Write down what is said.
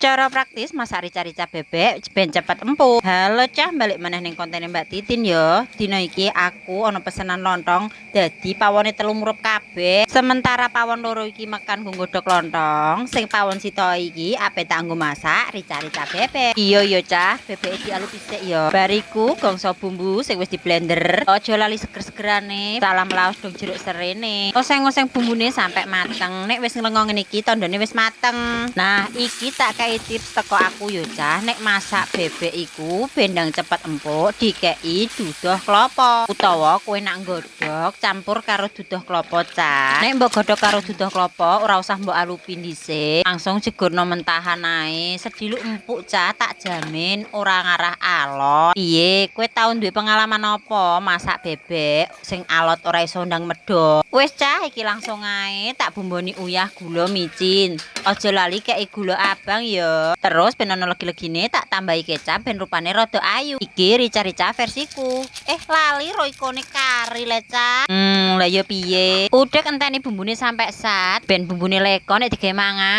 Cara praktis masak rica-rica bebek ben cepet empuk. Halo, Cah, balik maneh ning kontene Mbak Titin yo. Dina iki aku ana pesenan lontong, dadi pawone telu murup kabeh. Sementara pawon loro iki mekan nggo nggodhog lontong, sing pawon sitok iki ape tak nggo masak rica-rica bebek. Iya yo, Cah, bebeke dialup dhisik yo. Bar iku gongso bumbu sing wis di blender. Aja lali seger-segerane. Salam laos dong jeruk serene. Oseng-oseng bumbune sampai mateng. Nek wis nglengo ngene iki tandane wis mateng. Nah, iki tak kei tips teko aku yo, Cah. Nek masak bebek iku ben ndang cepet empuk, dikei dudoh klopo. Utawa kowe nak nggodhog campur karo dudoh klopo, Cah. Nek mbok godhog karo dudoh klopo, ora usah mbok alupi dhisik. Langsung jegurno mentahan ae. Sediluk empuk, Cah, tak jamin ora ngarah alot. Piye, kowe tau duwe pengalaman apa masak bebek sing alot ora iso ndang medhok? Wis, Cah, iki langsung ae tak bumboni uyah, gula, micin. Aja lali kei gula abang ya. Terus ben ana legi-legine tak tambahi kecap ben rupane rada ayu. Iki rica-rica versiku. Eh, lali roikone kari le, Cah. Lah ya piye? Udek enteni bumbune sampai sat ben bumbune leko nek digawe mangan.